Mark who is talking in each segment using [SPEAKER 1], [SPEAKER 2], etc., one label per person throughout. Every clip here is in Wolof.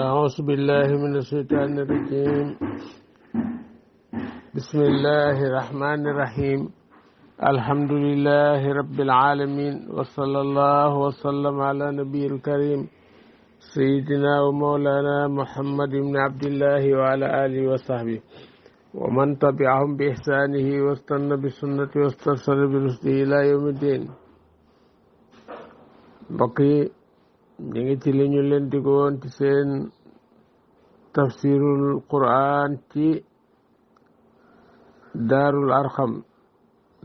[SPEAKER 1] أعوذ بالله من الشيطان الرجيم. بسم الله الرحمن الرحيم. الحمد لله رب العالمين، وصلى الله وسلم على نبي الكريم سيدنا ومولانا محمد بن عبد الله وعلى آله وصحبه ومن تبعهم بإحسانه واستنى بسنته واستبشر برشده إلى يوم الدين. بقي ñu ngi ci li ñu leen digoon ci seen tafsirul quran ci daarul arxam,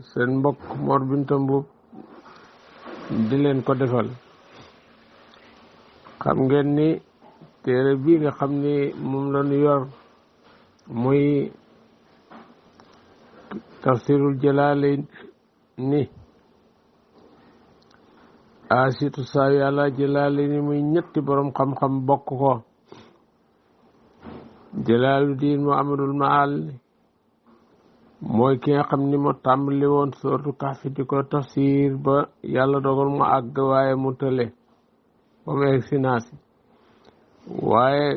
[SPEAKER 1] seen mbokk Mor Binta Mbub di leen ko defal. xam ngeen ni téere bi nga xam ni moom la ñu yor muy tafsirul Jalalayn ni asitu saawi àla Jalaalayni muy ñetti borom xam-xam bokk ko. Jalaaluddin Muhammadul Maal mooy ki nga xam ni moo tàmbali woon sooratu Kahfi di ko tafsir ba yàlla dogal mu àgg waaye mu tële ba mu egg si naasi, waaye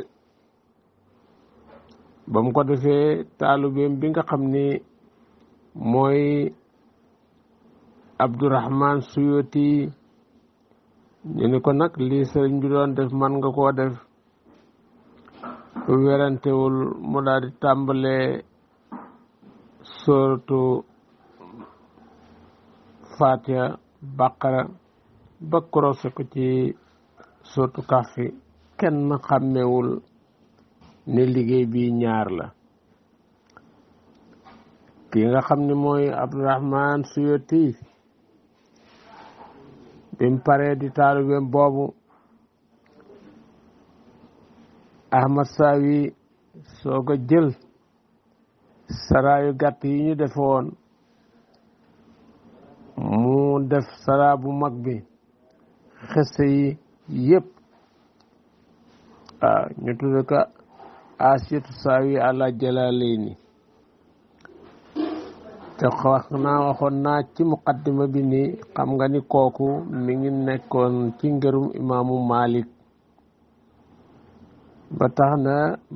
[SPEAKER 1] ba mu ko defee taalubeem bi nga xam ni mooy Abdurahman Suyuti ñu ni ko nag lii sëriñ bi doon def man nga koo def, werantewul mu daal di tàmbalee sooratu Fatiha Baqara ba korose ko ci sooratu Kahfi. kenn xàmmewul ne liggéey bi ñaar la. ki nga xam ni mooy Abdurahman Suyuti bim paree di taalibeem boobu Ahmad Sawi soo ko jël saraayu gàtt yi ñu defoon mu def saraa bu mag bi xesse yi yëpp ñu tudde ko Asiyatu Sawi àla Jalaalayni. te waxoon naa ci muqaddima bi ni xam nga ni kooku mi ngi nekkoon ci ngërum imaamu Malik, ba tax na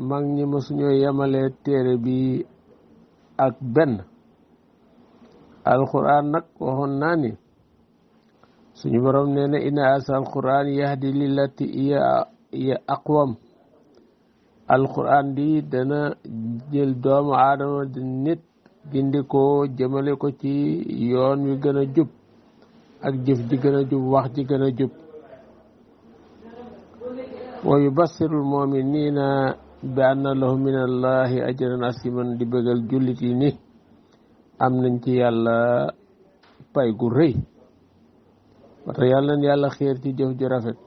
[SPEAKER 1] mag ñi mësuñoo yemale téere bi ak benn. alquran nag waxoon naa ni suñu borom nee na inna asa alquran yahdi lillati iya aqwam. alquran di dana jël doomu aadama di nit gindi ko jëmale ko ci yoon wi gën a jub ak jëf ji gën a jub, wax ji gën a jub. wa yubassirul mu'minina bi anna lahum min allahi ajran asiman, di bëggal jullit yi ni am nañ ci yàlla pay gu rëy. wata yàlla nañ yàlla xiir ci jëf ju rafet.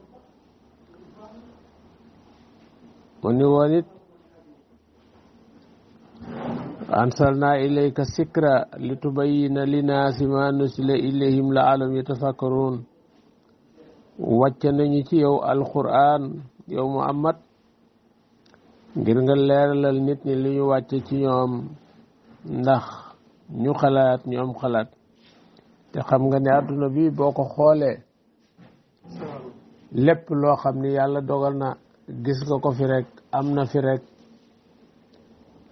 [SPEAKER 1] mu ni woon it ansalna ilayka sikra litubayyina linnaasi ma nusila ilayhim la'allahum yatafakkarun. wàcce nañu ci yow alquran yow Muhammad ngir nga leeralal nit ñi li ñu wàcce ci ñoom ndax ñu xalaat, ñu am xalaat. te xam nga ne àdduna bi boo ko xoolee lépp loo xam ni yàlla dogal na gis nga ko fi rek am na fi rek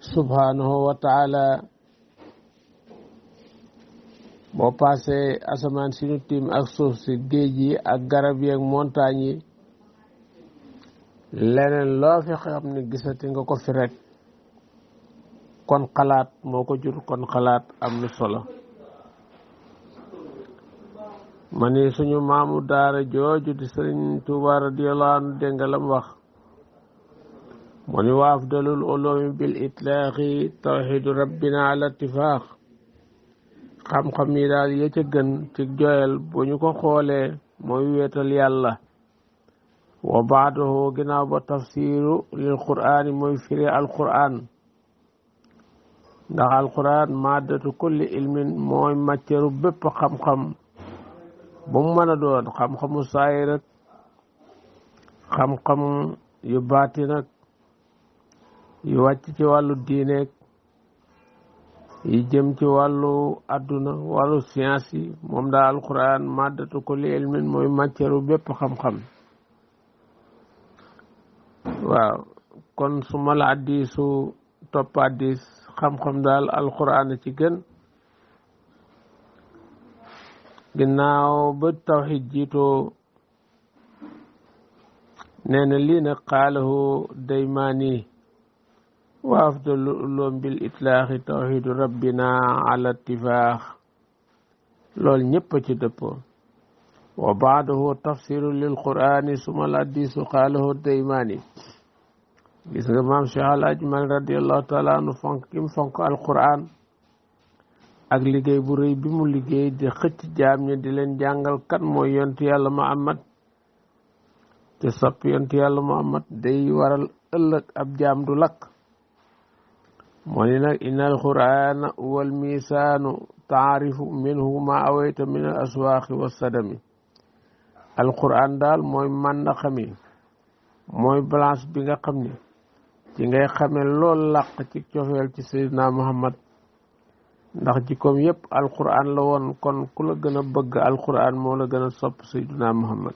[SPEAKER 1] subhanahu wa taala. boo paasee asamaan si ñu tiim ak suuf si, géej yi ak garab yi ak montagne yi, leneen loo fi xam ne gisati nga ko fi rek kon xalaat moo ko jur, kon xalaat am na solo. ma ni suñu maamu daara jooju di Sëriñ Tuuba radiyallahu anhu dégg nga lam wax. mu ni wa afdalul ulumi bil itlaaqi tawxidu rabbina ala ittifaaq. xam-xam yi daal ya ca gën ci joyal bu ñu ko xoolee mooy wéetal yàlla. wa baadahu ginnaaw ba tafsiru lil qur'ani mooy firi alquran, ndax alquran maddatu kulli ilmin mooy màcceeru bépp xam-xam bu mu mën a doon, xam-xamu saayir ak xam-xam yu baati nag yu wàcc ci wàllu diineeg yi jëm ci wàllu adduna, wàllu science yi. moom daal alquran maddatu kulli ilmin mooy màcceeru bépp xam-xam. waaw kon su ma la hadiisu topp hadiis xam-xam daal alquran ci gën ginnaaw ba tawxiid jiitoo nee na lii nag qaalahu Daymaani wa afdalu ulum bil itlaaxi tawxiidu rabbina ala ittifaax loolu ñëpp ci dëppoo wa baadahu tafsiru lil qur'ani suma al hadiisu qaalahu Daymaani gis nga maam Cheikh Al Hadj Malick radiyallahu taala anhu fonk ki mu fonk alquran ak liggéey bu rëy bi mu liggéey di xëcc jaam ñi di leen jàngal kan mooy yontu yàlla Muhammad te sopp yontu yàlla Muhammad day waral ëllëg ab jaam du lakk moo ni nag inna alqur'ana wal misaanu taarifu minhu ma awayta min al aswaaqi wa sadami alquran daal mooy màndaxa mi mooy balance bi nga xam ni ci ngay xamee lool làq ci cofeel ci Seydina Muhammad ndax jikkoom yépp alquran la woon kon ku la gën a bëgg alquran moo la gën a sopp Seydina Muhammad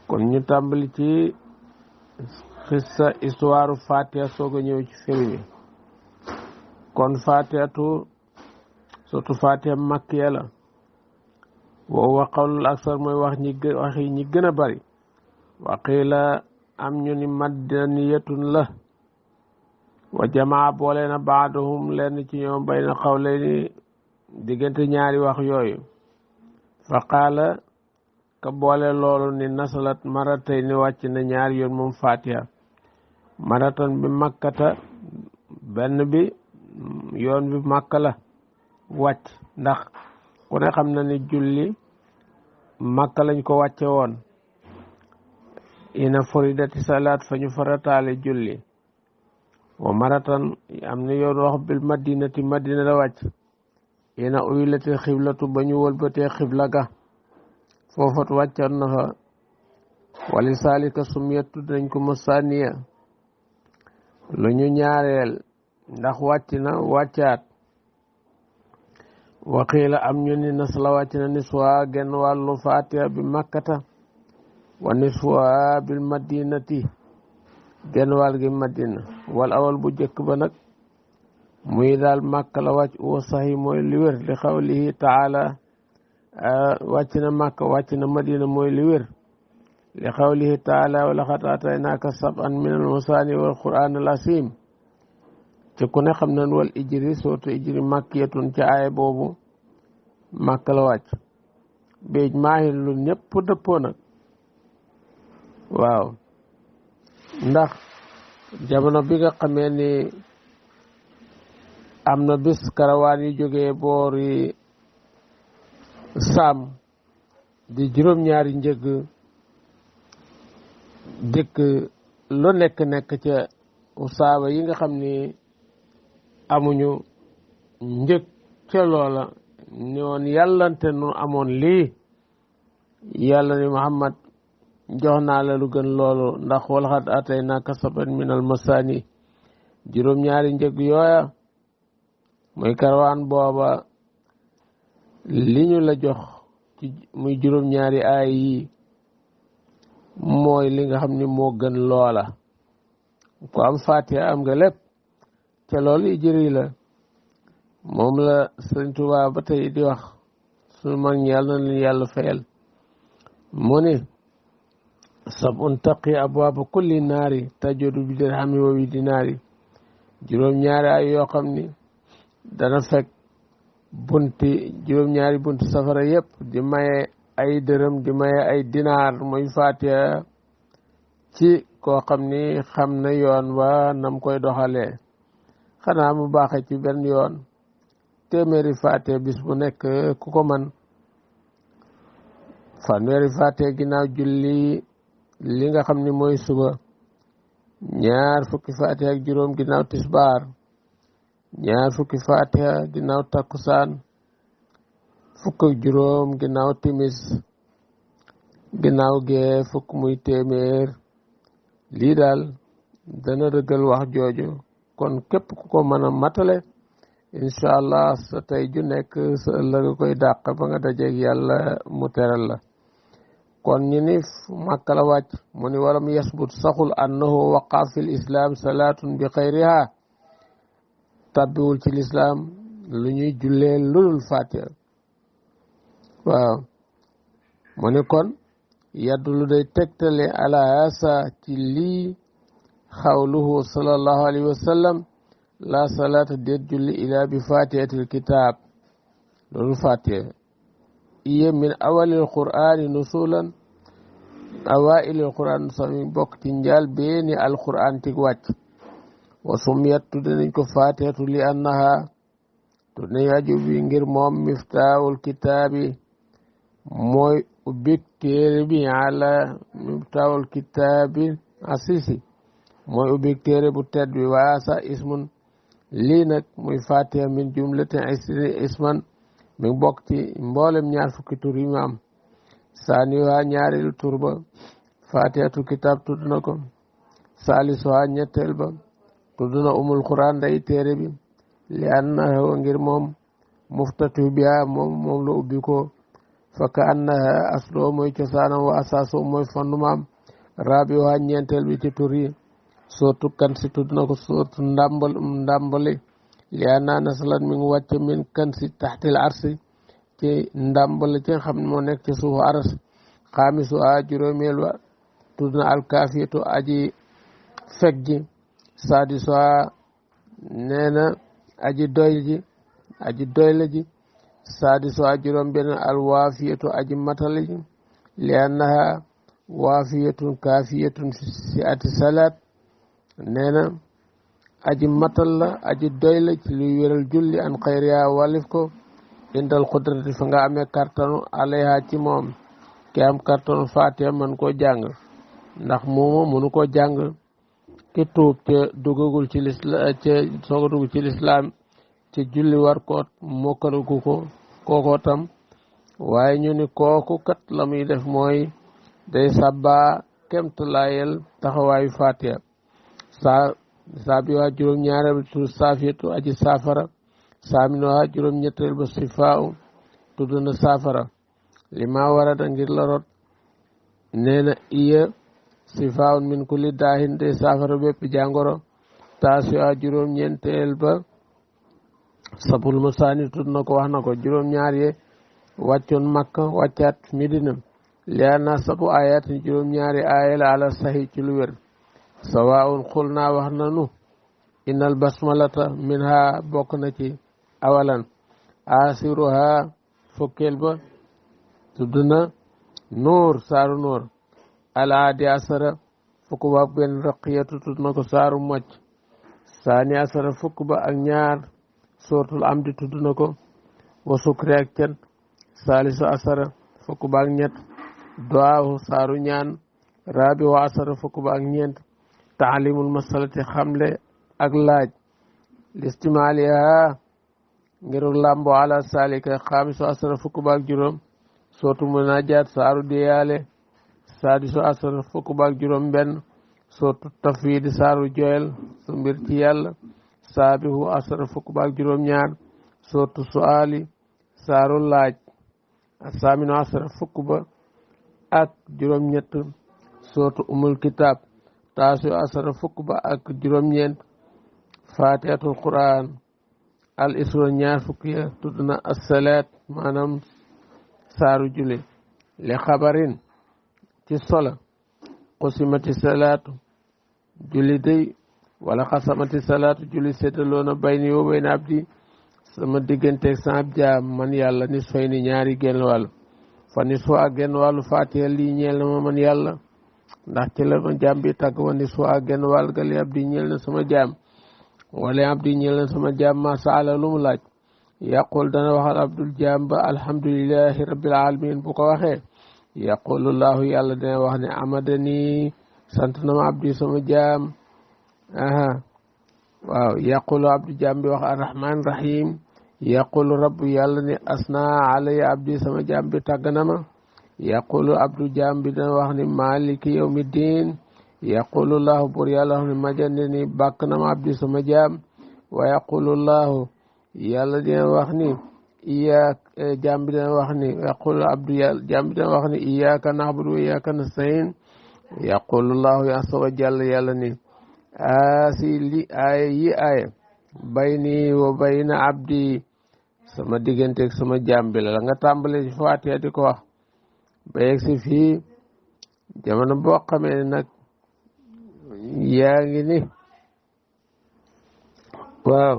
[SPEAKER 1] kon ñu tàmbali ci xissa histoire Fatiha soog a ñëw ci firi mi kon Fatihatu surtout Fatiha makkiya la wa qawlul aksar mooy wax yi ñi gën a bari waqiila am ñu ni madaniyatun la wa jamaa boole na baaduhum lenn ci ñoom bayna qawlayni diggante ñaari wax yooyu fa qaala ka boole loolu ni nasalat maratay ni wàcc na ñaari yoon moom Fatiha maratan bi makkata benn bi yoon bi Makka la wàcc ndax ku ne xam na ni julli Makka lañ ko wàcce woon ina furidati salaat fa ñu farataale julli wa maratan am na yoon wax bil madinati madina la wàcc ina uylati xiblatu ba ñu wëlbatee xibla ga foofat wàccoon na fa wali salika sumiyat tudd nañ ko masaniya lu ñu ñaareel ndax wàcc na wàccaat waqiila am ñu ni nasla wàcc na niswa genn wàllu Fatiha bi makkata wa niswa bil madinati genn wàll gi madina wal awal bu jëkk ba nag muy daal Makka la wàcc wa sahi mooy li wér li xawlihi taala wàcc na Makka wàcc na madina mooy li wér li xawlihi taala wa laqad aataynaaka sab'an min al masaani wal qur'aan al asiim te ku ne xam nañ wal ijri sootu ijri makkiyatun ci aaya boobu Makka la wàcc béej maahin lu ñëpp dëppoo nag waaw ndax jamono bi nga xamee ni am na bis karawaan yu jógee boor yi Saam di juróom-ñaari njëg dëkk lu nekk ca saaba yi nga xam ni amuñu njëg ca loola ñoon yàllante nu amoon lii yàlla ni Muhammad jox naa la lu gën loolu ndax walxat ataynaaka sab'an minal masaani juróom-ñaari njëg yooya muy karawaan booba li ñu la jox ci muy juróom-ñaari aay yi mooy li nga xam ni moo gën loola ku am Fatiha am nga lépp te loolu ijri la moom la Sëriñ Tuubaa ba tey di wax sunu mag ñi yàlla na leen yàlla fayal mu ni sab'un taqi abwaaba kulli naari tajudu bi dirhami wa bi dinaari juróom-ñaari ay yoo xam ni dana fekk juróom-ñaari bunti safara yëpp di maye ay dërëm di maye ay dinaar muy Fatiha ci koo xam ni xam na yoon wa nam koy doxalee xanaa mu baaxe ci benn yoon téeméeri Fatiha bis bu nekk ku ko man fanweeri Fatiha ginnaaw julli li nga xam ni mooy suba ñaar fukki Fatiha ak juróom ginnaaw tisbaar ñaar fukki Fatiha ginnaaw takkusaan fukk ak juróom ginnaaw timis ginnaaw gee fukk muy téeméer lii daal dana dëggal wax jooju kon képp ku ko mën a matale incha allah sa tey ju nekk sa ëllëg koy dàq ba nga dajeeg yàlla mu teral la kon ñu ni Makka la wàcc mu ni walam yasbut saxul annahu waqa fi lislaam salaatun bi xayriha tabbiwul ci lislaam lu ñuy jullee lulul fatiha waaw mu ni kon yadulu day tegtale ala hasa ci lii xawluhu sallallahu alayhi wa sallam la salaata déet julli ila bi fatihatil kitab loolu fatiha iya min awalil qur'ani nusulan awailil qur'an sami bokk ci njaal beeni alqur'an tig wàcc wa sumiyat tudde nañ ko fatihatu li annaha tudde aju bi ngir moom miftaawul kitaabi mooy ubbik téere bi ala miftaawul kitaabi asisi mooy ubbik téere bu tedd bi waasa ismun lii nag muy fatiha min jumlatin isman mi bokk ci mboolem ñaar fukki tur yi mu am saaniha ñaareelu tur ba fatihatu kitab tudd na ko salisuha ñetteel ba tudd na umul quran day téere bi li annahu ngir moom muftatu biha moom la ubbi ko fa ka annaha aslo mooy cosaanam wa asaaso mooy fondement rabiha ñeenteel bi ci tur yi sootu kan si tudd na ko sootu ndàmbali li anna nasalat mi ngi wàcc min kan si taxtil arsi ci ndàmbali ci nga xam ne moo nekk ci suufu aras xaamisu a juróomeel wa tudd na alkaafiyatu aji fekk ji saadisu a nee na aji doyle ji saadisu a juróom benn alwaafiyatu aji matale ji li annaha waafiyatun kaafiyatun si ati salaat nee na aji matal la aji doy la ci luy wéral julli an xayriya walif ko indal xudrati fa nga amee kartanu alayha ci moom ki am kartanu fatiha man koo jàng ndax moomu mënu koo jàng ki tuub te dugagul ci lislaam te soog a dugg ci lislaam ci julli war ko mokkalagu ko kookoo tam waaye ñu ni kooku kat la muy def mooy day sabba kemtalaayel taxawaayu fatiha saabiha juróom ñaareel tur saafiyatu aji saafara saaminoha juróom ñetteel ba sifaaw tudd na saafara li ma warada ngir la rot nee na iya sifaawun min kulli daahin day saafara bépp jàngoro taasiha juróom ñeenteel ba sabul masaani tudd na ko wax na ko juróom ñaar ye wàccoon Makka wàccaat Medina liana sabu ayatin juróom ñaari aaya la ala sahi ci lu wér sawaun xul naa wax nanu innal basmalata minha bokk na ci awalan asiruha fukkeel ba tudd na nuur saaru nuur alaadi asara fukk ba ak benn raqiyatu tudd na ko saaru mocc saani asara fukk ba ak ñaar sootul amdi tudd na ko wa sukri ak cen saalisu asara fukk ba ak ñett duwaahu saaru ñaan rabi wa asara fukk ba ak ñeent taalimul masalati xamle ak laaj listimaaliha ngiruk lambo ala salika xaamisu asara fukk ba ak juróom sootu munajaat saaru diyaale saadisu asara fukk ba ak juróom benn sootu tafwidi saaru joyel su mbir ci yàlla saabihu asara fukk ba ak juróom ñaar sootu suali saaru laaj saaminu asara fukk ba ak juróom ñett sootu umul kitab taasu asara fukk ba ak juróom ñeent fatihatul quran al isra ñaar fukk ya tudd na assalaat maanaam saaru julli li xabarin ci sola xusimati salaatu julli day wala xasamati salaatu julli séddaloona bayni wa bayna abdi sama digganteeg sama jaam man yàlla nis fay ni ñaari genn wàll fa nis fa ak genn wàllu fatiha lii ñeel na ma man yàlla ndax ci la ma jaam bi tàgg wa nis fa ak genn wàll ga li abdi ñeel na sama jaam wala abdi ñeel na sama jaam ma saala lu mu laaj yaqul dana waxal abdul jaam ba alhamdulillahi rabbil alamin bu ko waxee yaqulullahu yàlla dana wax ne amadani sant na ma abdi sama jaam waaw yaqulu abdu jaam bi wax arrahman rahim yaqulu rabbu yàlla ne asna alaya abdi sama jaam bi tàgg na ma yaqulu abdu jaam bi dana wax ne maliki yawmi din yaqulu llahu bur yàlla wax ne majande ni bàkk na ma abdi sama jaam wa yaqulu llahu yàlla dina wax ni jaam bi dana wax ni yaqulu abdu yàlla jaam bi dana wax ni iyyaka na'budu wa iyyaka nasta'in yaqulu llahu azza wa jalla yàlla ni aasi li aaya bayni wa bayna abdi sama digganteeg sama jaam bi la nga tàmbale ci Faatiha di ko wax ba yegg si fii jamono boo xamee ne nag yaa ngi ni waaw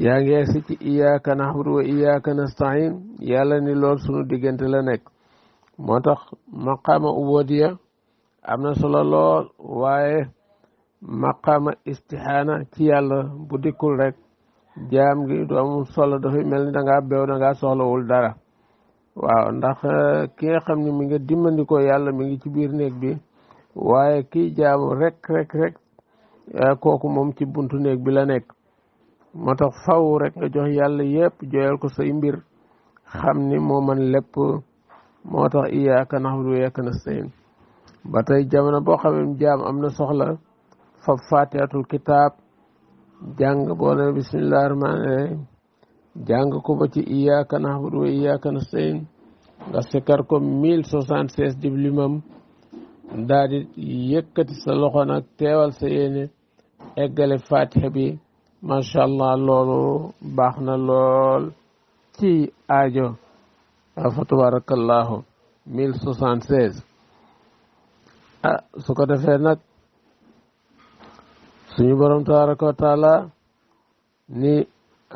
[SPEAKER 1] yaa ngi yegg si ci iyyaka na'budu wa iyyaka nasta'in yàlla ni lool sunu diggante la nekk moo tax maqaama ubudiya am na solo lool waaye maqaama istixaana ci yàlla bu dikkul rek jaam gi du amul solo dafay mel ni dangaa beew dangaa soxlawul dara waaw ndax ki nga xam ne mi nga dimbandikoo yàlla mi ngi ci biir néeg bi waaye kii jaamu rek kooku moom ci buntu néeg bi la nekk moo tax faw rek nga jox yàlla yëpp joyal ko say mbir xam ni moo man lépp moo tax iyyaka na'budu wa iyyaka nasta'in ba tey jamono boo xam ne jaam am na soxla fab fatihatul kitaab jàng boo ne bismillahir rahmanir rahim jàng ko ba ci iyyaka na'budu wa iyyaka nasta'in nga sikkar ko 1076 di limam daal di yëkkati sa loxo nag teewal sa yéene eggale fatiha bi macha allah loolu baax na lool ci aajo fa tabarakallahu 1076 su ko defee nag suñu borom tabaraka wa taala ni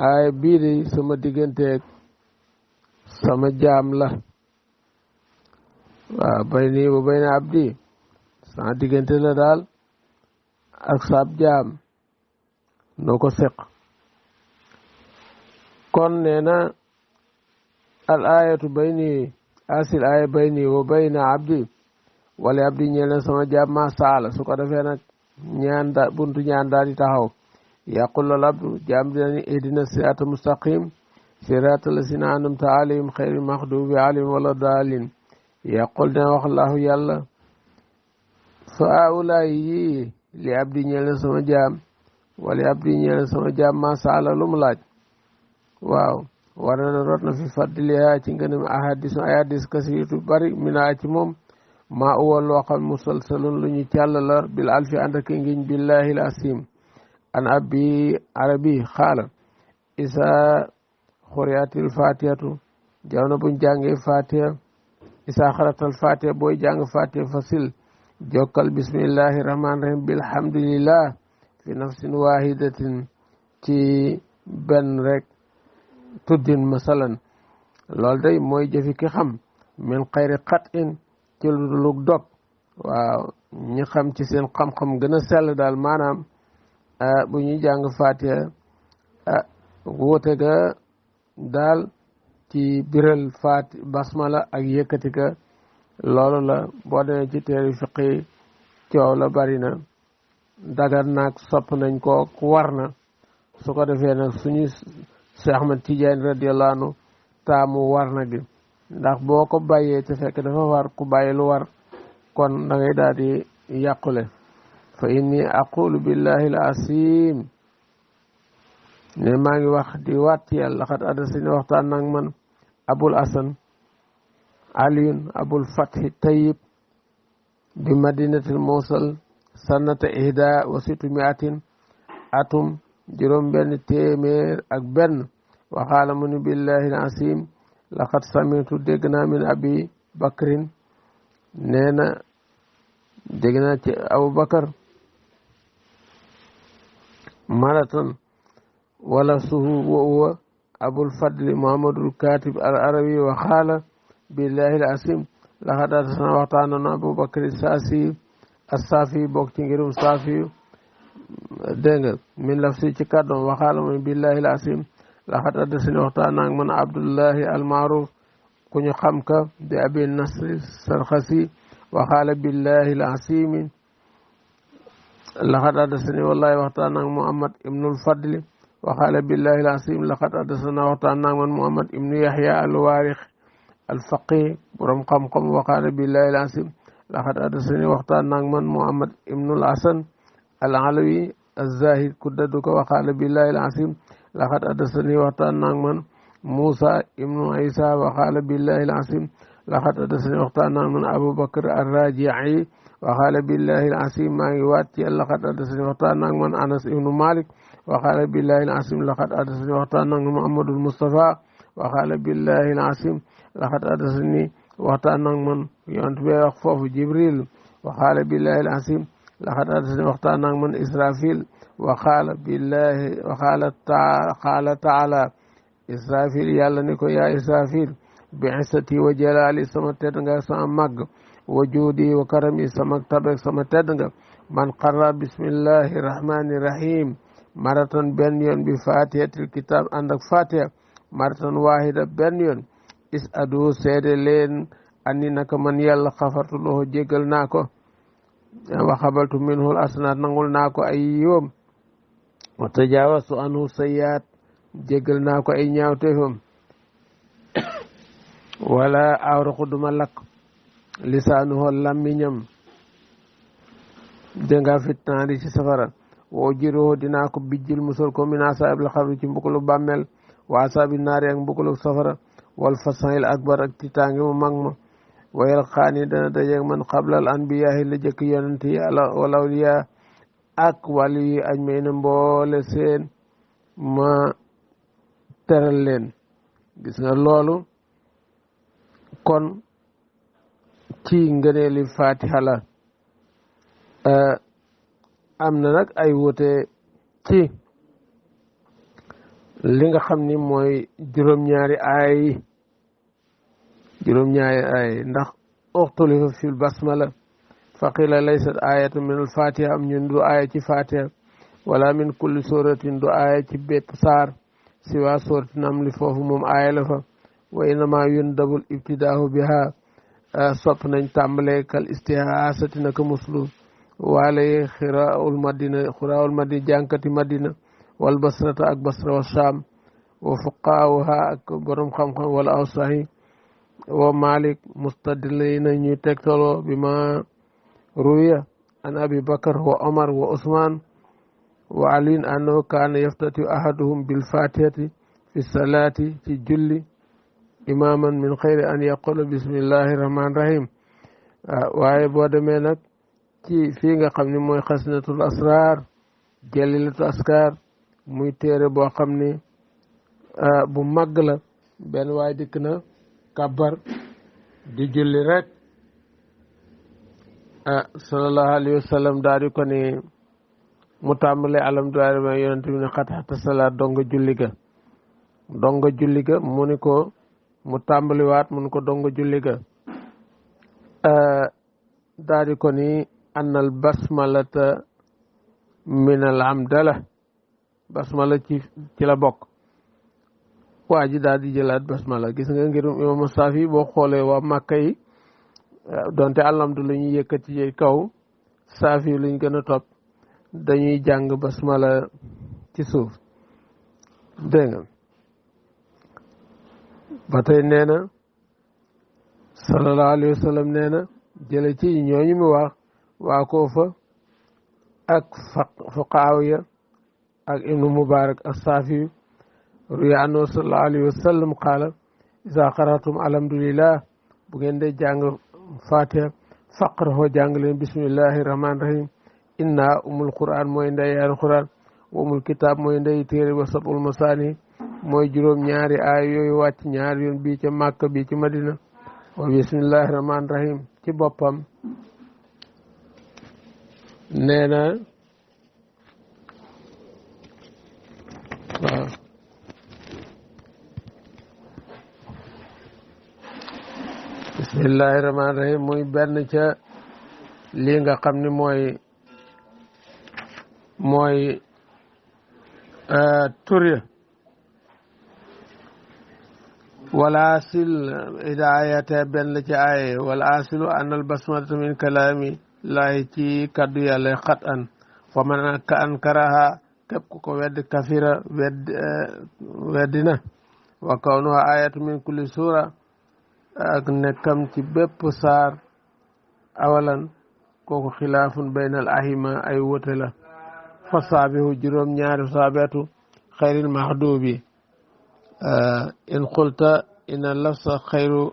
[SPEAKER 1] aaya bii de sama digganteeg sama jaam la waaw bayni wa bayna abdi sama diggante la daal ak saab jaam noo ko seq kon nee na al ayatu bayni asil aaya bayni wa bayna abdi wala abdi ñeel na sama jaam ma saala su ko defee nag ñaan da buntu ñaan daal di taxaw yaqul al abdu jaam dina ni ihdina sirata mustaqim sirata lasina an'amta alayhim xayril maxdubi alayhim wala daalin yaqul dina wax allahu yàlla fa aulaay yi li abdi ñeel na sama jaam wala abdi ñeel na sama jaam ma saala lu mu laaj waaw war na rot na fi fadliha ci ngënam ahadis kasiratu bari mina ci moom maa uwa loo xam musalsalun lu ñu càll la bil alfi ànd ak ngiñ billahi al asim an abi arabi xaala isa xuriatil fatihatu jaw na buñ jàngee fatiha isa xaratal fatiha booy jàng fatiha fasil jokkal bismillahi rahmani rahim bilhamdulillah fi nafsin wahidatin ci benn rek tuddin masalan loolu day mooy jëfi ki xam min xayri xat in ci lu dog waaw ñi xam ci seen xam-xam gën a sell daal maanaam bu ñuy jàng fatiha wóote ga daal ci biral basmala ak yëkkati ka loolu la boo demee ci téere fiqi coow la bari na dagan naag sopp nañ ko war na su ko defee nag suñu Cheikh Ahmad Tidiane radiyallahu anhu taamu war na gi ndax boo ko bàyyee te fekk dafa war ku bàyyi lu war kon da ngay daal di yàqule fa inni aqulu billahi al asim ne maa ngi wax di waat ci yàlla xat adasini waxtaan nag man abul hasan aliyun abul fathi tayyib bi madinatil mawsal sannata ihda wa situ miatin atum juróom benn téeméer ak benn waxaala mu ni billahi al asim laqad samitu dégg naa min abi bakrin nee na dégg naa ci abu bakar maratan wala suhu wa huwa abul fadli muhammadul katib al arabi wa xaala billahi al asim laqad atasana waxtaanoon abu bakri saasi as-saafi bokk ci ngirum saafi dégg nga min lafsi ci kàddoom waxaala mu billahi al asim laxat addasini waxtaan naag man abdullahi almaaruf ku ñu xam ka di abi nasri sarxasi waxaala billahi al asimi laxat addasini wallahi waxtaan naag muhammad ibnul fadli waxaala billahi al asim laxat addasana waxtaan naag man muhammad ibnu yahya al waarix al faqih borom xam-xam waxaala billahi al asim laxat addasani waxtaan naag man muhammad ibnul hasan al alawi al zahid ku daddu ko waxaala billahi al asim laxat addasani waxtaan naag man موسى ابن عيسى وقال بالله العظيم لقد حدثني وقتنا من أبو بكر الراجعي وقال بالله العظيم ما يواتي لقد حدثني وقتنا من أنس ابن مالك وقال بالله العظيم لقد حدثني وقتنا من محمد المصطفى وقال بالله العظيم لقد حدثني وقتنا من ينتبه وقفه جبريل وقال بالله العظيم لقد حدثني وقتنا من إسرافيل وقال بالله قال تعالى إسرافيل يالا نيكو يا إسرافيل بعثتي وجلالي سما تدنغا سما مغ وجودي وكرمي سما تبك سما تدنغا من قرأ بسم الله الرحمن الرحيم مرة بنيون بفاتحة الكتاب عندك فاتحة مرة واحدة بنيون اسأدو سيد لين أني نك من يالا غفرت له جيغل ناكو وقبلت منه الأسناد نقول ناكو أي يوم وتجاوزت عنه سيئات jégal naa ko ay ñaawteefam wala awraxu duma lakk lisaanuhu làmmiñam danga fitnaari ci safara woo jiroo dinaa ko bijjil musal ko min asaabil xabri ci mbukulu bàmmeel wa asaabi naari ak mbukulu safara wal fasail akbar ak tiitaangi mu mag ma wayal xaani dana dajeeg man xablal anbiyaahi la jëkk yonent yi wal awliyaa ak wàllu yi aj may na mboole seen ma teral leen gis nga loolu kon ci ngëneeli fatiha la am na nag ay wute ci li nga xam ni mooy juróom-ñaari aay ndax uxtulifa fil basmala faqila laysat ayatu min al fatiha am ñun du aaya ci fatiha wala min kulli suratin du aaya ci bépp saar siwa sorti namli foofu moom aaya la fa wa innama yundabul ibtidaahu biha sopp nañ tàmbalee kal istihaasati naka muslu waale xiraul madina jànkati madina wal basrata ak basra wa sham wa fuqaawuha ak borom xam-xam wala awsahi wa malik mustadilina ñuy tegtaloo bi ma ruya an abi bakar wa omar wa usman wa aliin annahu kaana yaftati ahaduhum bil fatihati fi salati ci julli imaman min xayri an yaqula bismillahi rahmani rahim waaye boo demee nag ci fii nga xam ne mooy xasnatul asrar jalilatu askar muy téere boo xam ne bu màgg la benn waay dikk na kabbar di julli rek sallallahu alayhi wa sallam daal di ko ni mu tàmbale alhamdulilah ma yonent bi ne xat xata salaat donga julli ga mu ni ko mu tàmbaliwaat mu ni ko donga julli ga daal di ko ni annal basmalata min al hamdala basmala ci la bokk waa ji daal di jëlaat basmala gis nga ngir imam Saafi boo xoolee waa Màkka yi donte alhamdu la ñuy yëkkati ci kaw Saafi luñ gën a topp dañuy jàng basmala ci suuf dégg nga ba tey nee na sallallahu alayhi wa sallam nee na jële ci ñooñu mi wax waa Kuufa ak fuqaawiya ak ibnu Mubarak ak Saafi ruya annahu sallallahu alayhi wa sallam qaala iza qara'tum alhamdulillah bu ngeen dee jàng fatiha faqrahu jàng leen bismillahi rahmani rahim inna umul quran mooy ndey yaari quran wa umul kitab mooy ndey téere wa sabul masani mooy juróom ñaari aay yooyu wàcc ñaari yoon bii ca Makka bii ci Madina wa bismillahi rahmani rahim ci boppam nee na waaw bismillahi rahmani rahim muy benn ca lii nga xam ni mooy tur ya wala asil hidayate benn la ci aaye wala asilu an al basmalata min kalaami laahi ci kaddu yàlla xat an fa man ka an karaha képp ku ko wedd kafira weddina wa kawnuha ayatu min kulli sura ak nekkam ci bépp saar awalan kooku xilaafun baynal ahima ay wote la fa saabihu juróom ñaari saabatu xayril mahdubi in qulta inna lafsa xayru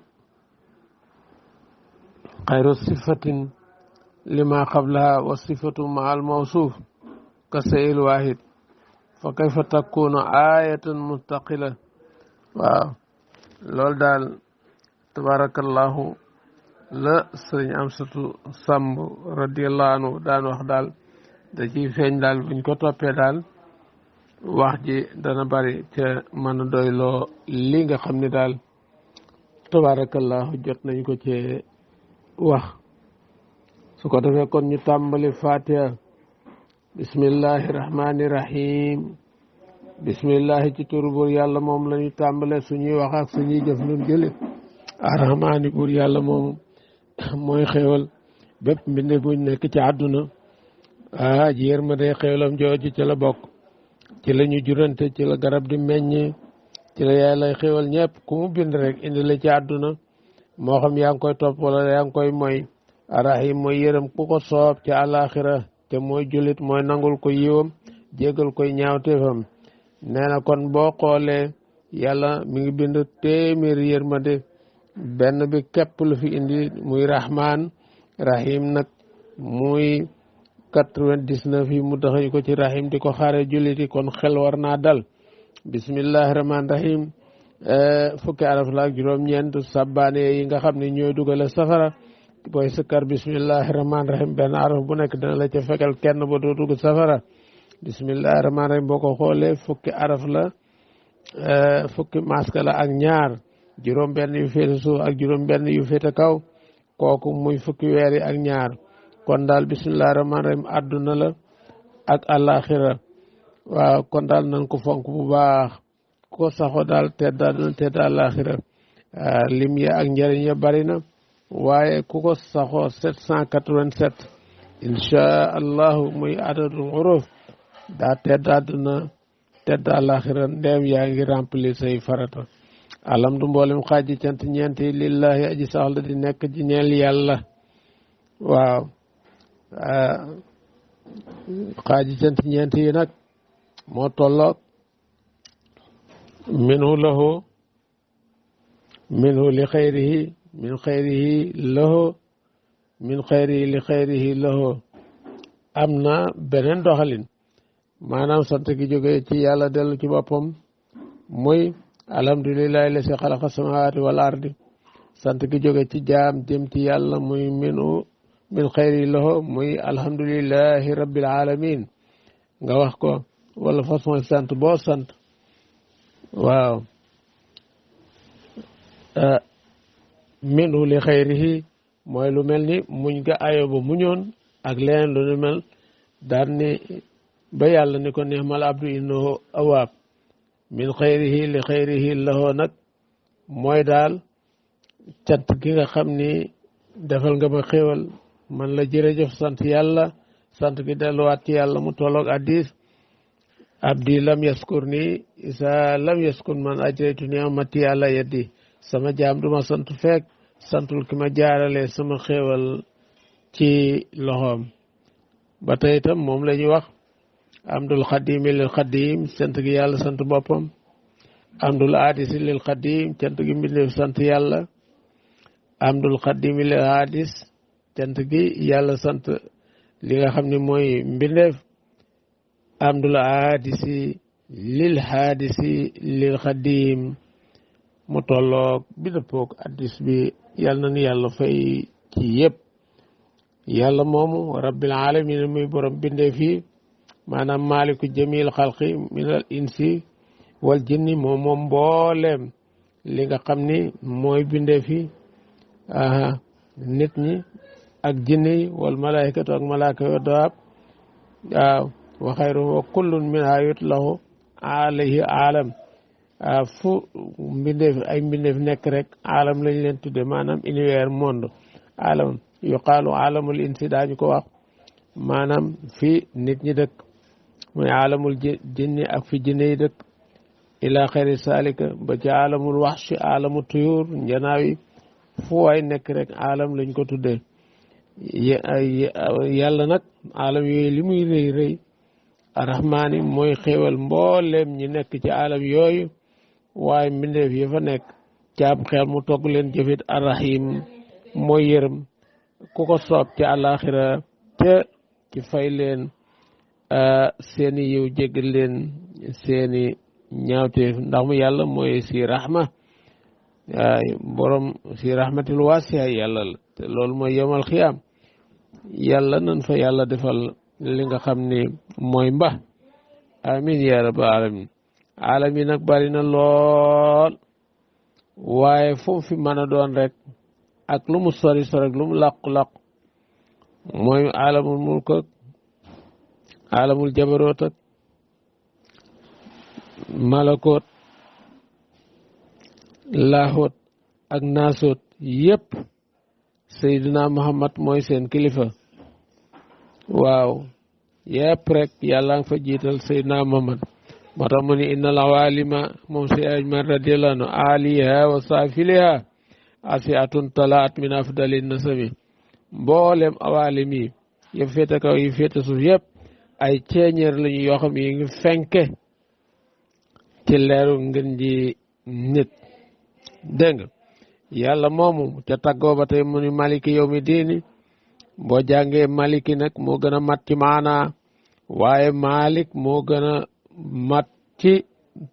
[SPEAKER 1] sifatin lima qablaha wa sifatu ma al mawsuuf ka sayil wahid fa kayfa takunu ayatan mustaqila waaw loolu daal tabarakallahu la sëriñ Amsatu Samb radiyallahu anhu daan wax daal da ciy feeñ daal buñ ko toppee daal wax ji dana bari ca mën a doyloo li nga xam ne daal tabarakallahu jot nañ ko ci wax su ko defee kon ñu tàmbali fatiha bismillahi rahmani rahim bismillahi ci turu buur yàlla moom la ñu tàmbale suñuy wax ak suñuy jëf nun jële arrahmaani buur yàlla moomu mooy xéewal bépp mbinde buñ nekk ci àdduna ji yërmande xéewalam jooju ci la bokk ci la ñu jurante ci la garab di meññ ci la yàlla xéewal ñëpp ku mu bind rek indi la ci àdduna moo xam yaa ngi koy topp wala yaa ngi koy moy arrahim mooy yërëm ku ko soob ci àllaaxira te mooy jullit mooy nangul ko yiwam jéggal koy ñaawteefam nee na kon boo xoolee yàlla mi ngi bind téeméeri yërmande benn bi képp lu fi indi muy rahman rahim nag muy 99 yi mu taxañ ko ci rahim di ko xaare jullit yi kon xel war naa dal bismillahi rahman rahim fukki araf la ak juróom-ñeent sabbaane yi nga xam ne ñooy dugale safara booy sëkkar bismillahi rahman rahim benn araf bu nekk dina la ca fekkal kenn ba doo dugg safara bismillahi rahman rahim boo ko xoolee fukki araf la fukki maska la ak ñaar juróom benn yu féete suuf ak juróom benn yu féete kaw kooku muy fukki weer yi ak ñaar kon daal bismillahi rahman rahim àdduna la ak àllaaxira waaw kon daal nañ ko fonk bu baax ko saxo daal tedda dana tedd àllaaxira lim ya ak njëriñ ya bari na waaye ku ko saxoo 787 insha allahu muy adadul xuruf daa tedd àdduna tedd àllaaxira ndeem yaa ngi remplir say farata alhamdu mboolem xaaji cant ñeenti lillahi aji saxla di nekk ci ñeel yàlla waaw xaaji cant ñeenti yi nag moo tolloog minhu lahu minhu li xayrihi min xayrihi lahu min xayrihi li xayrihi lahu am na beneen doxalin maanaam sant gi jóge ci yàlla dellu ci boppam muy alhamdulillahi la si xalaqa samawati wal ardi sant gi jóge ci jaam jëm ci yàlla muy minhu min xayrihi lahu muy alhamdulillahi rabbil alamin nga wax ko wala façon sant boo sant waaw minhu li xayrihi mooy lu mel ni muñ nga ayoba muñoon ak leneen lu nu mel daan ni ba yàlla ni ko ni'mal abdu innahu awaab min xayrihi li xayrihi lahoo nag mooy daal cant gi nga xam ni defal nga ma xéwal man la jërëjëf sant yàlla sant gi delluwaat ci yàlla mu tolloog addis abdi lam yaskur ni isa lam yaskur man ajraytu ni'mati ala yadi sama jaam duma sant fekk santul ki ma jaarale sama xéewal ci loxoom ba tey itam moom la ñuy wax amdul xadimi lil xadim sant gi yàlla sant boppam amdul aadisi lil xadim cant gi mbindeef sant yàlla amdul xadimi lil aadis cant gi yàlla sant li nga xam ne mooy mbindeef amdul aadisi lil haadisi lil xadim mu tolloog bi dëppoog addis bi yàlla na nu yàlla fay ci yëpp yàlla moomu rabbil alamin muy borom bindee fii maanaam maaliku jamil xalqi minal insi wal jinni moom moom mbooleem li nga xam ni mooy bindee fii nit ñi ak jinni wal malaikatu ak malaaka yo daab waaw wa xayru wa kullun min ayut lahu alayhi alam fu mbindeef ay mbindeef nekk rek alam lañ leen tudde maanaam univers monde alam yuqaalu alamul insi daañu ko wax maanaam fii nit ñi dëkk muy alamul jinni ak fi jinne yi dëkk ila xayri salika ba ci alamul waxshi alamu tuyur njanaaw yi fu waay nekk rek alam lañ ko tuddee yàlla nag alam yooyu li muy rëy rëy arrahmaani mooy xéewal mbooleem ñi nekk ci alam yooyu waaye mbindeef yi fa nekk caab xel mu togg leen jëfit arrahim mooy yërëm ku ko soob ci àllaaxira te ci fay leen seeni yiw jéggal leen seeni ñaawteef ndax mu yàlla mooy si rahma borom si rahmatil waasiya yàlla la te loolu mooy yawmal xiyaam yàlla nan fa yàlla defal li nga xam ni mooy mba amin ya rabbal alamin alam yi nag bari na lool waaye foofu fi mën a doon rek ak lu mu sori sori ak lu mu làqu-làqu mooy alamul mulk ak alamul jabaroot ak malakoot laahoot ak naasoot yépp Seydina Muhammad mooy seen kilifa waaw yépp rek yàlla nga fa jiital Seydina Muhammad moo tax mu ni innal awalima moom si ajman radiyallahu anhu aliha wa safiliha asiatun talaat min afdali nasami mboolem awalim yi yëpp féete kaw yi féete suuf yëpp ay ceeñeer lañu yoo xam yi ngi fenke ci leeru ngën ji nit dégg nga yàlla moomu ca tàggoo ba tey mu ni maliki yawmi diini boo jàngee maliki nag moo gën a mat ci maanaa waaye malik moo gën a mat ci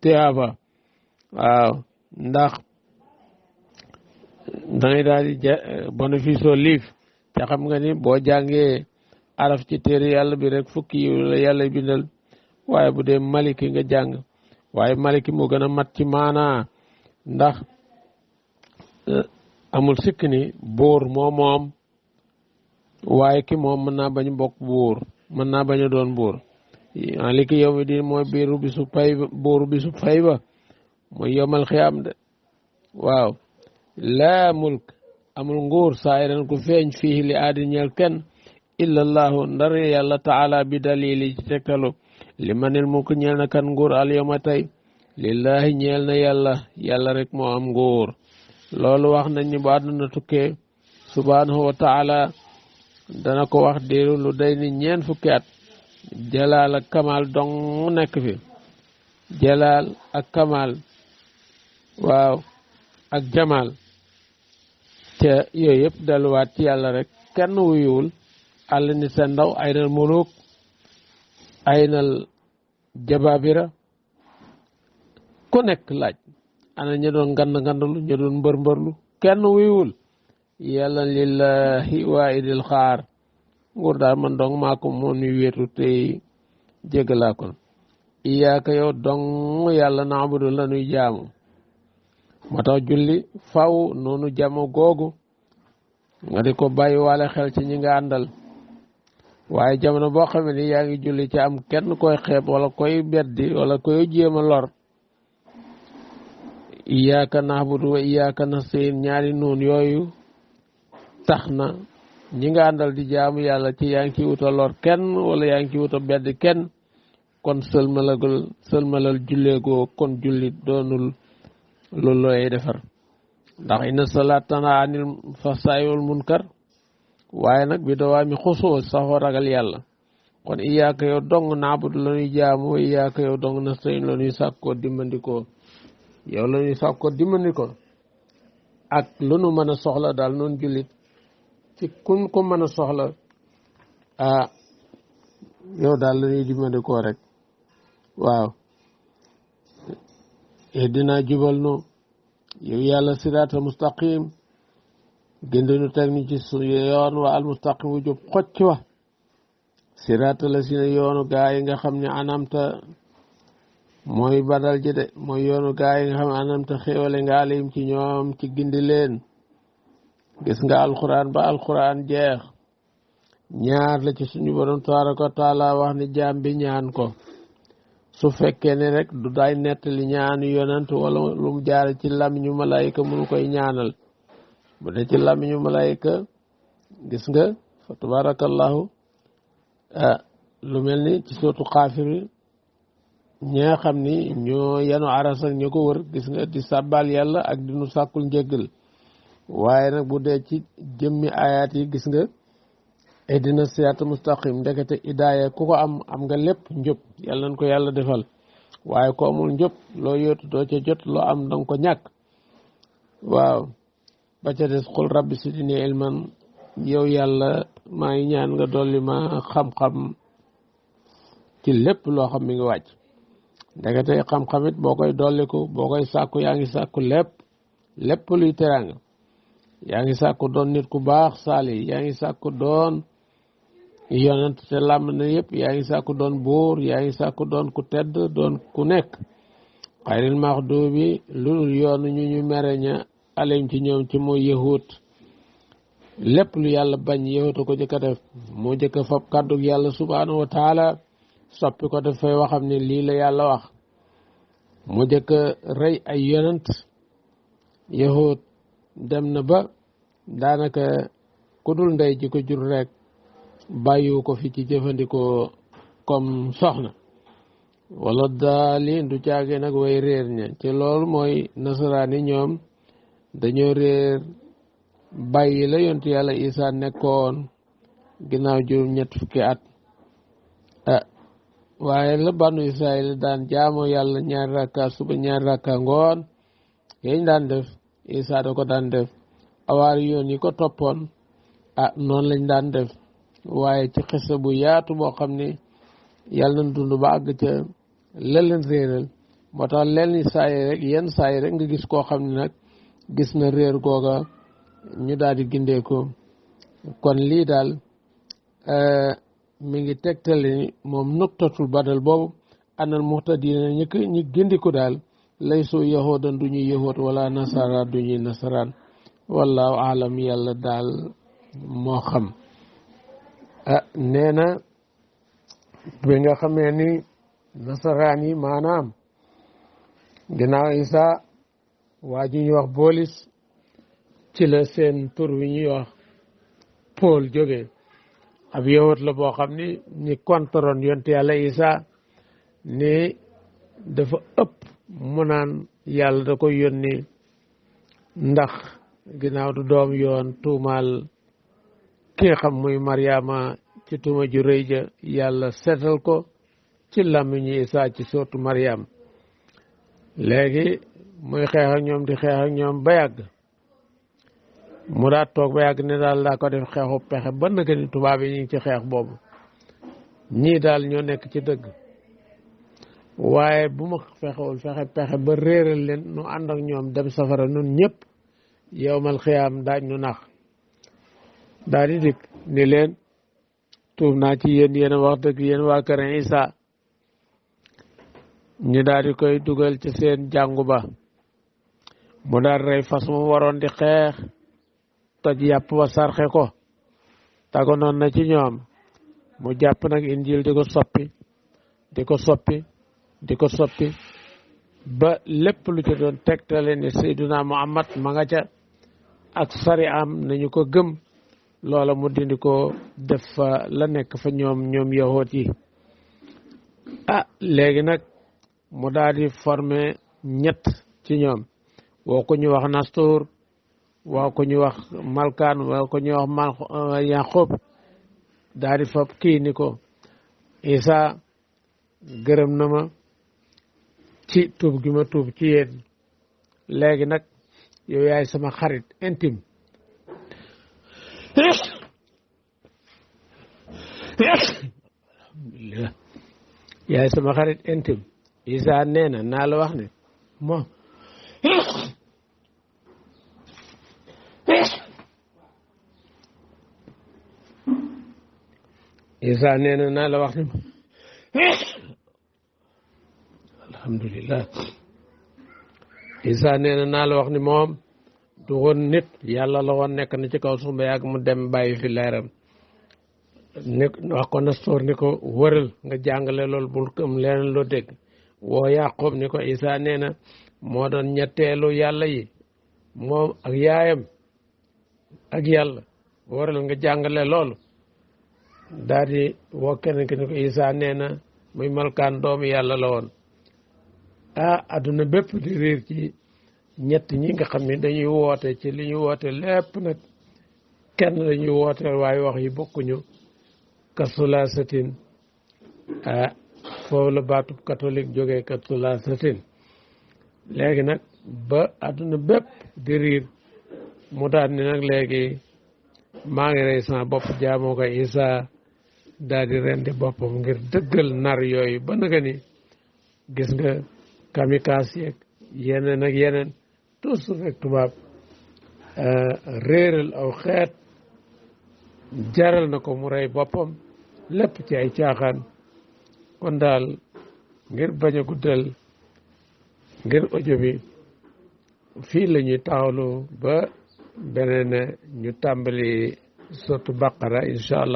[SPEAKER 1] tiyaaba waaw ndax dangay daal di bénéfice au livre te xam nga ni boo jàngee araf ci téere yàlla bi rek fukki yu la yàlla bindal waaye bu dee maliki nga jàng waaye maliki moo gën a mat ci maanaa ndax amul sikk ni buur moom waaye ki moom mën naa bañ bokk buur mën naa bañ a doon buur maliki yawmi diin mooy buuru bisu fay ba mooy yawmal xiyaam de waaw laa mulk amul nguur saayiran ku feeñ fii li aadi ñeel kenn illa allahu ndar yàlla taala bi dalili ci tegtalu li manil mulk ñeel na kan nguur al yawma tey lillahi ñeel na yàlla rek moo am nguur loolu wax nañ ni bu àdduna tukkee subhanahu wa taala dana ko wax diiru lu day ni ñeen fukki at jalaal ak kamal dong nekk fi jalaal ak kamal waaw ak jamal te yooyu yëpp delluwaat ci yàlla rek kenn wuyuwul àll ni seen ndaw aynal muluk aynal jababira ku nekk laaj ana ña doon ngand ña doon mbërlu kenn wuyuwul yàlla lillahi waidil xaar nguur daal man dong maa ko moo nuy wéetu tey jégalaa kon iyaaka yow dong yàlla naabudu la nuy jaamu moo tax julli faw noonu jamo googu nga di ko bàyyi wale xel ci ñi nga àndal waaye jamono boo xam ne yaa ngi julli ci am kenn koy xeeb wala koy beddi wala koy jéem a lor iyaaka naabudu wa iyaaka nastain ñaari noonu yooyu tax na ñi nga àndal di jaamu yàlla ci yaa ngi ci wuta lor kenn wala yaa ngi ci wuta bedd kenn kon sëlmalal julleegoo kon jullit doonul loolu looy defar ndax inna salaat tanhaa anil fahsaa'i wal munkar waaye nag bi dawaami xusoo saxoo ragal yàlla kon iyaaka yow dong naabudu la ñuy jaamu wa iyaaka yow dong nasta'iin la ñuy sàkkoo dimbandikoo yow la ñuy sàkkoo dimbandikoo ak lu nu mën a soxla daal noonu jullit ci kun ko mën a soxla yow daal la ñuy dimbandikoo rek waaw ihdina jubal nu yow yàlla siraata mustaqim gëndinu teg ni ci su yoon wa al mustaqim wu jub xocc wa siraata la si ne yoonu gaa yi nga xam ne anamta mooy badal ji de mooy yoonu gaa yi nga xam ne anamta xéewale nga alayhim ci ñoom ci gindi leen gis nga alquran ba alquran jeex ñaar la ci suñu borom tabaraka wa taala wax ni jaam bi ñaan ko su fekkee ne rek du day nettali ñaanu yonent wala lu mu jaare ci làmmiñu malayka mënu koy ñaanal bu dee ci làmmiñu malayka gis nga fa tabarakallahu lu mel ni ci sootu xaafiri ñi nga xam ni ñoo yanu aras ak ñoo ko wër gis nga di sàbbal yàlla ak di nu sàkkul njéggal waaye nag bu dee ci jëmmi ayaat yi gis nga ihdina siraatal mustaqim ndekete idaaya ku ko am nga lépp njub yàlla nañ ko yàlla defal waaye ko amul njub loo yóotu doo ca jot loo am danga ko ñàkk waaw ba ca des xul rabbi sidini ilman yow yàlla maa ngi ñaan nga dolli ma xam-xam ci lépp loo xam mi ngi wàcc ndekete xam-xamit boo koy dolliku boo koy sàkku yaa ngi sàkku lépp luy teraanga yaa ngi sàkku doon nit ku baax saali yaa ngi sàkku doon yonent te làmm na yëpp yaa ngi sàkku doon buur yaa ngi sàkku doon ku tedd doon ku nekk xayril maxduubi lu yoonu ñu mere ña alayhim ci ñoom ci mooy yahut lépp lu yàlla bañ yahuta ko jëkk a def moo jëkk a fab kàddu yàlla subhanahu wa taala soppi ko def fay waxam ne lii la yàlla wax mu jëkk a rey ay yonent yahut dem na ba daanaka ku dul ndey ji ko jur rek bàyyiwu ko fi ci jëfandikoo comme soxna wala daali du caage nag way réer ña ci loolu mooy nasaraani ñoom dañoo réer bàyyi la yontu yàlla Isa nekkoon ginnaaw juróom ñett fukki at waaye la banu Israël daan jaamoo yàlla ñaari rakka suba ñaari rakka ngoon yañ daan def Isa da ko daan def awaari yoon yi ko toppoon noonu lañ daan def waaye ci xisa bu yaatu boo xam ne yàlla nañ dund ba àgg ca la leen réeral moo tax leen yenn saa yi rek nga gis koo xam ne nag gis na réer googa ñu daal di gindeeko kon lii daal mi ngi tegtale ni moom nuqtatul badal boobu anal muhtadina ñi gindiku daal lay soo yahudan du ñuy yahud wala nasara du ñuy nasaraan wallahu alam yàlla daal moo xam nee na bi nga xamee ni nasaraan yi maanaam ginnaaw Isa waa ji ñuy wax boolis ci la seen tur wi ñuy wax Paul jógee ab yahut la boo xam ni ñi kontaroon yonte yàlla Isa ni dafa ëpp mu naan yàlla da koy yónni ndax ginnaaw du doom yoon tuumaal ki nga xam muy Mariama ci tuuma ju rëy ja yàlla seetal ko ci làmmiñu Isa ci sootu Mariam léegi muy xeex ak ñoom di xeex ak ñoom ba yàgg mu daa toog ba yàgg ne daal daa ko def xeexu pexe ba naka ni tubaab yi ñu ngi ci xeex boobu ñii daal ñoo nekk ci dëgg waaye bu ma fexewul fexe pexe ba réeral leen nu ànd ak ñoom dem safara nun ñëpp yowmal xiyaam daañ nu nax daal di dikk ni leen tuub naa ci yéen a wax dëgg yéen waa kër Isa ñu daal di koy dugal ci seen jàngu ba mu daal rey fas mu waroon di xeex toj yàpp ba sarxe ko tago noon na ci ñoom mu jàpp nag injil di ko soppi di ko soppi di ko soppi ba lépp lu ci doon tegtale ni Seydina Muhammad ma nga ca ak sari am nañu ko gëm loola mu dindi ko def fa la nekk fa ñoom yahoot yi léegi nag mu daal di formé ñett ci ñoom woo ko ñu wax Nastor woo ko ñu wax Malkaan woo ko ñu wax Yaqub daal di fab kii ni ko Isa gërëm na ma ci tuub gi ma tuub ci yéen léegi nag yow yaay sama xarit intime alhamdulillah yaay sama xarit intime Isa nee na naa la wax ne moom Isa nee na naa la wax ne alhamdulillah Isa nee na naa la wax ni moom du woon nit yàlla la woon nekk na ci kaw suuf ba yàgg mu dem bàyyi fi leeram ne wax ko Nastor ni ko wëral nga jàngale loolu bul am leneen loo dégg woo Yaqub ni ko Isa nee na moo doon ñetteelu yàlla yi moom ak yaayam ak yàlla wëral nga jàngale loolu daal di woo keneen ki ni ko Isa nee na muy Malkaan doomu yàlla la woon adduna bépp di réer ci ñett ñi nga xam ne dañuy woote ci li ñu woote lépp nag kenn dañuy woote waaye wax yi bokkuñu kasulaasatin foofu la baatub catholique jógee catholicisme léegi nag ba àdduna bépp di riir mu daal ni nag léegi maa ngi rey sama bopp jaamoo ko Isa daal di rendi boppam ngir dëggal nar yooyu ba naga ni gis nga kamikaze yeeg yeneen ak yeneen toujours rek tubaab réeral aw xeet jaral na ko mu rey boppam lépp ci ay caaxaan kon daal ngir bañ a guddal ngir audio bi fii la ñuy taxawlu ba beneen ñu tàmbali sotu Baqara incha allah